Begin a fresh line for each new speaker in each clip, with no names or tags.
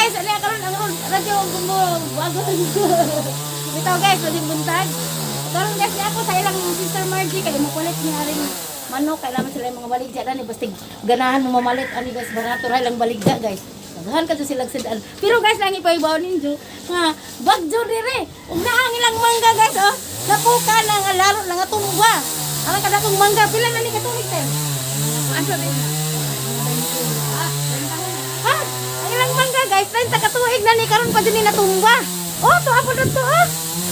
guys, ano karon ang radyo gumbo bago. Bitaw guys, maling buntag. Karon guys, ni ako sa ilang sister Margie kay mo kulit ni aring manok kay naman sila yung mga baligya na ni bastig ganahan mo mamalit ani guys, barato ra ilang baligya guys. Daghan kadto silang sidaan. Pero guys, lang ipaibaw ninyo nga bagyo dire. Ug naa ang ilang mangga guys oh. Napuka na nga laro na nga tumba. Ang kadakong mangga pila na ni katuig ten?
Asa din?
Ha? Ang ilang mangga guys, 30 ka tuig na ni karon pa din ni natumba. Oh, to apo to oh.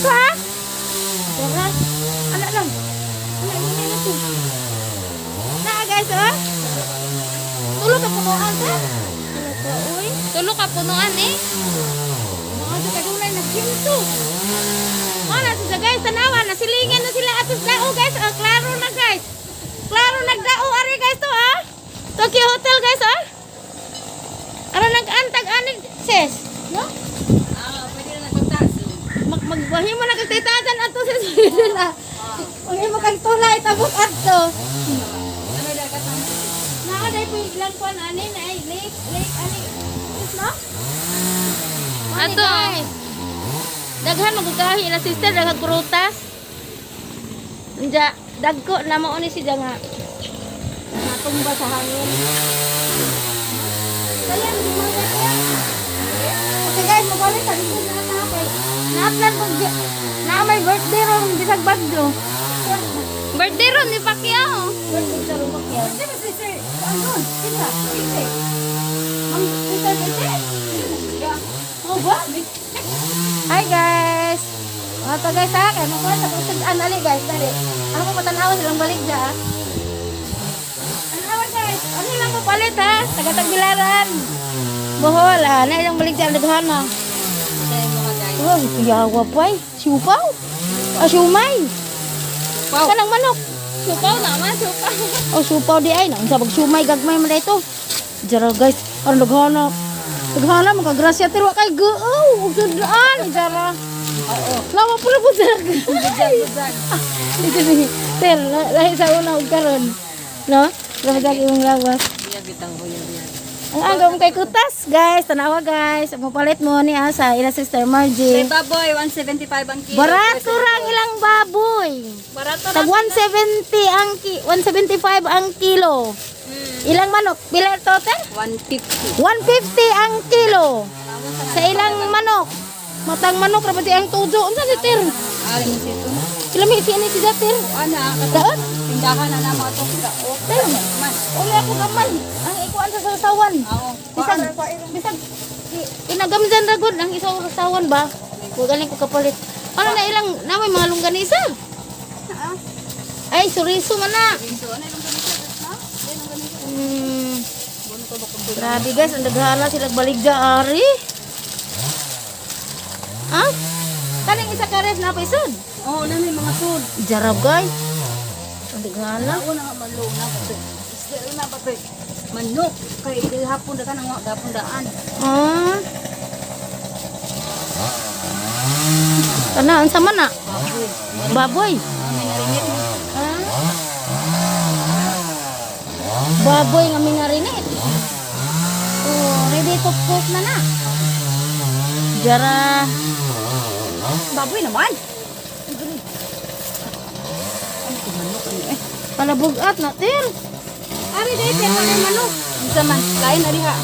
To ah. Tara. Ana lang. Ana lang na to. Na guys oh. Tulo ka punuan sa. Tulo ka uy.
Tulo ka punuan eh.
Mga sa kadulay nagkinto. Wala sa guys, tanawa na silingan na sila atos dao guys. Oh, klaro na guys. Klaro nagdao ari guys to ah. Tokyo Hotel guys ah. Aron nag-antag ani sis, no?
Ah, pwede na nagpagtaas.
Mag magbahimo na kag titasan ato sis. Na. Maghimo kag tulay tabok adto.
Ano dagat ang
Naa day po ilang kuan ani na ay lake lake ani. Sis no? Ani,
Ato.
guys. Daghan magugkahi ila sister daghang prutas. Anja dagko na mao ni siya nga natumba sa hangin. Sayang, di mga kaya. Okay guys, magbalik ta dito na ta kay naaplan ko na may birthday ron bisag Bagyo.
Birthday ron ni Pacquiao.
Birthday sa ron Pacquiao.
Birthday ba sister? Saan doon? Sila. Birthday.
Mang sister birthday? Oh ba? Hi guys. Mga to guys ha, kay mo sa kusog ali guys, dali. Ano mo matanawa silang balik dya ha? Tanawa guys, ano lang mo palit ha? Taga Tagbilaran. Bohol ah, na ilang balik dya daghan ah.
Sa mga guys.
Oh, kuyawa pa ay. Siupaw. Ah, siumay.
Wow.
Kanang manok.
Supaw naman, supaw.
Oh, siupaw di ay. Naunsa pag siumay gagmay man ito. Jara guys, aron daghana. Daghana makagrasya pero wa kay gaaw. Ug sudaan jara.
Oo.
Lawa pula po jara.
Buzag.
Ito ni Ter, lahi sa una ug karon. No? Lawa imong lawas.
Iya bitang huya biya.
Ang agam kay kutas, guys. Tanawa guys. Mapalit mo ni asa ila sister Margie.
Sa baboy, 175 ang kilo.
Barato ra ang ilang baboy.
Barato
Tag 170 ang 175 ang kilo. Ilang manok? Pila total?
150.
150 ang kilo. Sa ilang manok? Matang manok ra ba di ang tujo? Unsa si Ter?
Alin mo sito?
Sila may si ini si Ter.
Ana,
Daot?
tindahan na na mga to.
Ter.
Man.
Uli ako gamay. Ang ikuan sa sasawan.
Oo.
Bisag bisag inagamzan ra gud ang isang sasawan ba? Wa galing ko kapalit. Ano na ilang na may mga longganisa? Ay, suriso man na.
Rinso, ano yung ganito? Ha? Ano yung ganito? Bono to ba kung
Grabe guys, ang daghana sila baligya ari. Ah? Kaning isa ka ref na pa isod.
Oo, na may mga sud.
Jarab guys. Ang daghana.
Ako na nga malo na ba to? Isda na ba to? Manok kay gihapon da kanang wa gapon daan.
Ah. Kana unsa man na?
Baboy.
Baboy.
May narinit mo.
Ah. Baboy nga minarinit. Oh, ready to cook na na. Jara.
Baboy naman. Ano to manok ano eh?
Palabugat na, Ter. Ari dai ter kanang manok.
Unsa man lain na diha.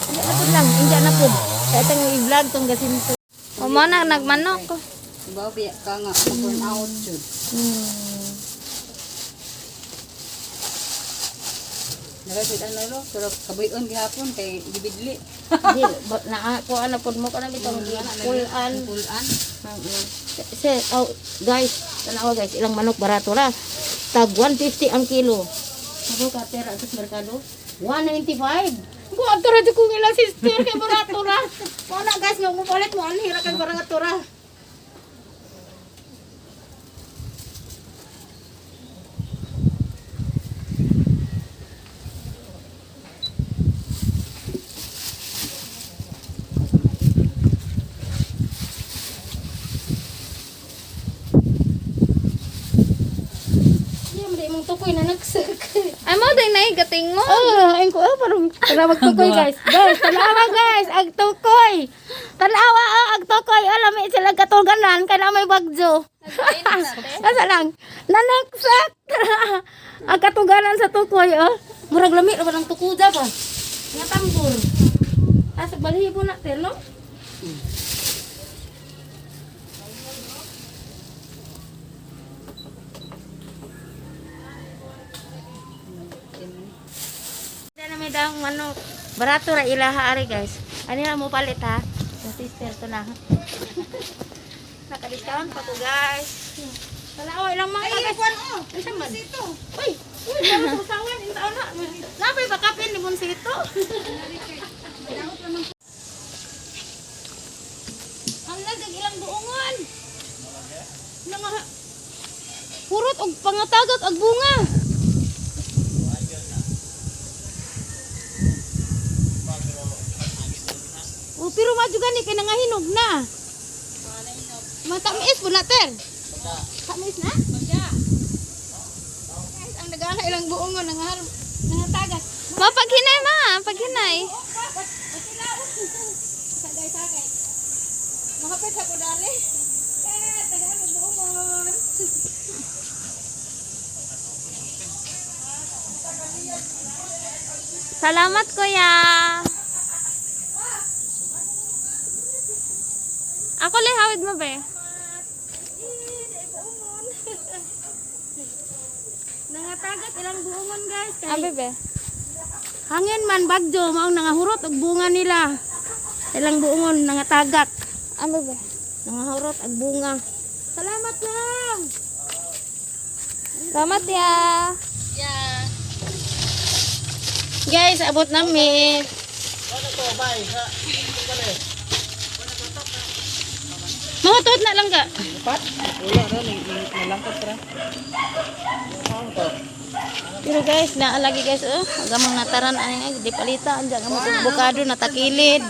Hindi na pud lang, hindi na pud. Kaya itong i-vlog tong gasinto.
O mo na nagmanok. Ba biya ka nga burn out jud. Nagapit ano lo pero kabuy-on gihapon kay gibidli.
Di, na ako ano pud mo kana bitong pulan.
Pulan.
Se, oh, guys, tanawa guys, ilang manok barato ra. Tag 150 ang kilo. Ako ka pera sa merkado. 195. Buat ra jud kong ilang sister kay barato ra. Mo na guys, nga mo palit mo anhi ra kay barato ra. imong tukoy na nagsak.
Ay mo day nay gating mo.
Oh, ayun ko, oh, parang tanawa tukoy, guys. Guys, tanawa, guys, ag tukoy. Tanawa, oh, ag tukoy. Oh, lami sila katulganan, kana may bagyo. Asa lang, nanagsak. Ang katuganan sa tukoy, oh. Murag lami ra ba ng tukuda ba? Nga tambor. Asa balhibo na te, no? Na may daong manok. Barato ra ilaha ari, guys. Ani na mo palit ha. Sa sister to na. Naka-discount pa ko, guys. Tanawa ilang mga guys.
Oh,
Unsa man? Uy, uy, para sa usawan in taon na. Napay bakapin ni Bonsito. Ang lagag ilang buongon. Nga purot og pangatagak ag bunga. Oh, pero madyo gani kay nangahinog na. Matamis po na ter. Tamis na? Guys, ang nagana ilang buongon nangahar nangatagas.
Ma paghinay ma, paghinay.
Sagay sagay. Mahapit sa kudari. Eh, tagaan ang buongon.
Salamat kuya. Ako le hawid mo be.
Nangatagat ilang buongon, guys. Kay
Abi be.
hangin man bagyo maong nangahurot og bunga nila. Ilang buongon nangatagak.
Abi be.
Nangahurot og bunga. Salamat lang.
Salamat ya.
Guys, abot nami. Mahutot na lang ka.
Wala ra nalangkat ra.
Pero guys, naalagi guys, oh, agamang nataran ani ay di palita andyan ang mga bukado natakilid.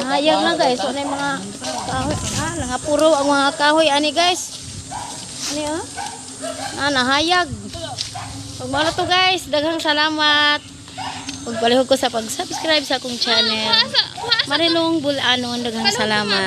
Nahayag na guys, wala yung mga kahoy. Ah, nangapuro ang mga kahoy ani guys. Ani oh. Ah, nahayag. Pag mao to guys, daghang salamat. Pagbalihog ko sa pag-subscribe sa akong channel. Marilong Bulanon, daghang salamat.